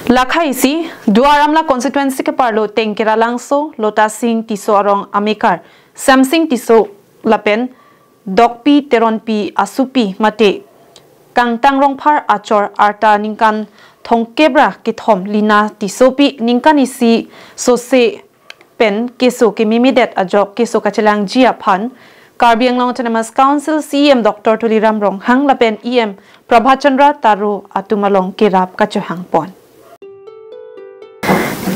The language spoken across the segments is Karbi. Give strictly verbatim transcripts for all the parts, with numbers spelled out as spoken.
Lakhai isi, Duar Amla constituency keparlo Tengkera Langso, Lota Sing Tisso arong amekar, Samsing Tisso lapen Dokpi Teronpi asopi mate Kangtang Rongphar achor arta ningkan thomkep ra kethom Lina Tissopi ningkan isi sose pen keso kememedet ajok keso kachelangji aphan Karbi Anglong Autonomous Council C E M Doctor Tuliram Ronghang lapen E M Prabhat Chandra Taro atum along kerap kachohangpon.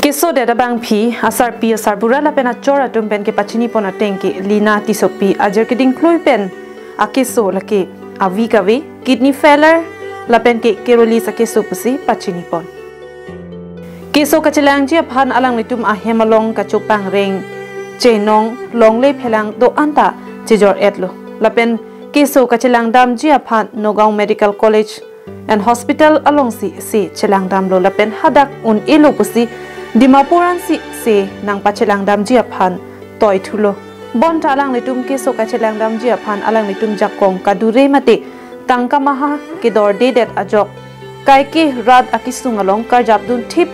Kesodet abangpi asarpi asarbura lapen achor atum pen kepachinipon ateng ke Lina Tissopi ajir keding klui pen akeso lake avi kave, kidney failure lapen ke keroli akeso pusi pachinipon. Keso kachelangji aphan alanglitum ahem along kachopang reng chenong longle phelang do-an ta chejor-etlo. Lapen keso kachelangdamji aphan Nagaon Medical College and Hospital alongsi se chelangdamlo lapen hadak un-elo pusi Dimapur ansi se nangpachelangdamji aphan toithulo. Bonta alanglitum keso kachelangdamji aphan alanglitum jakong kadure mate tangka maha kedordedet ajok kaike rat akesung along karjapdun thip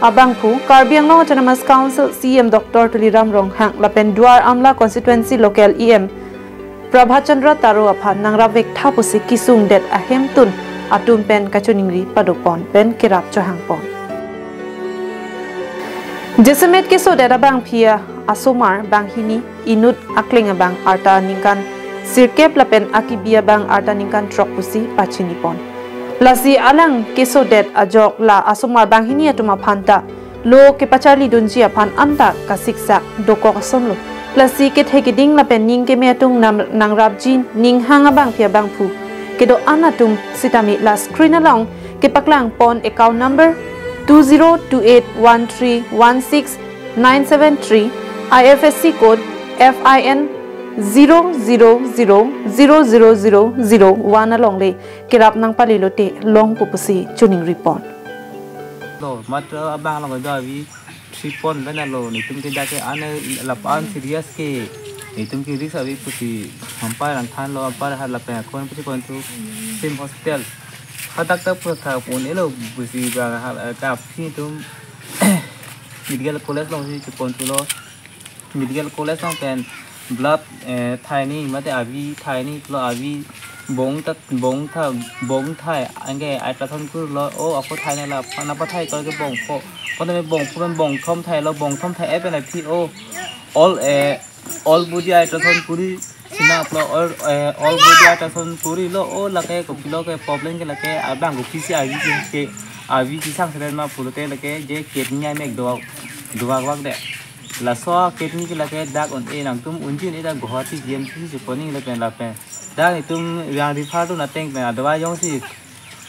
abangphu Karbi Anglong Autonomous Council C E M Doctor Tuliram Ronghang lapen Duar Amla constituency local E M Prabhat Chandra Taro aphan nangrapvek tha pusi kesungdet ahemtun atum pen kachiningri padopon pen kerap chohangpon. Jasemet kesodet abangpi asomar banghini inut akleng abang arta ningkan sirkep lapen akibi abang arta ningkan throk pusi pachinipon. Lasi alang kesodet ajok la asomar banghini atum aphan ta lo kepacharlidunji aphan anta kasiksak dokok asonlo. Lasi kethe keding lapen ning keme atum nam nangrapji ninghang abangpi abangphu kedo-an atum sitame la screen along kepaklangpon account number two zero two eight one three one six nine seven three, I F S C code F I N zero zero zero zero zero zero zero one alongle kerap nangpalelote longpo pusi chiningripon. Lo, mat abang lo do avi three point pen alo, netum ke dak ke ane lapan serious ke, netum ke risk avi pusi hampai rangthan lo, hampai ha lapen akon pusi kon tu sim hospital. Hadak ta pusi tha pon elo pusi bang ha kaphi tum medical college alongsi chepon thulo. Medical college along pen blood, eh, thaini mate avi thaini pulo, avi bong ta bong tha bong thai anke ultrasound kurlo, o ako thaini la pana pathai ko ke bongpho, pana me bongpho pen bongthom thailo, bongthom thai pen aphi o all, eh, all body ultrasound kuri sina pulo, all, eh, all body ultrasound kurilo, o lake kopilo ke problem ke lake abang kopisi avi ke, ke avi kesang seret ma pulote lake je kidney amek do dovak vak de. Laso kidney ke lake dak un-e, nangtum unji un-e dak Guwahati G M C si chepon-i lapen lapen dak netum yang refer dun ateng pen adawai jongsi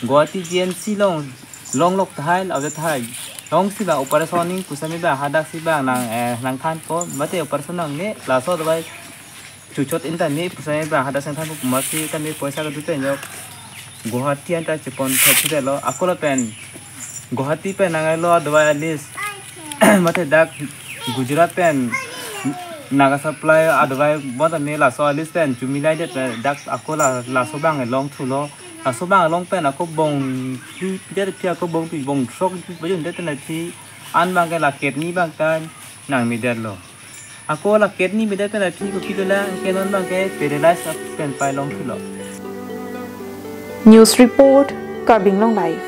Guwahati G M C along longlok tahai, ave tahai. Jongsi ba operation ning pusitame ba hadak si ba nang, eh, nangthanpo, mate operation nangne, laso adawai chuchot inta ne pusitame ba hadak si nangthanpo, masi tame poisa kedo pen jok Guwahati anta chepon thek si lo, ako lapen Guwahati pen nanglo adawai a list. Mate dak Gujarat pen Naga Supply adawai bonta me laso a list pen chumilai det dak ako la laso abang long thulo. Laso abang long pen ako bong pi pi det pi ako bong pi bong throk pi pajun det na pi an abang ke la kidney abang ta nangmedetlo. Ako la kidney medet pen aphi kopi dolang ke non abang ke paralyze pen pai long thulo. News report, Karbi Anglong Live.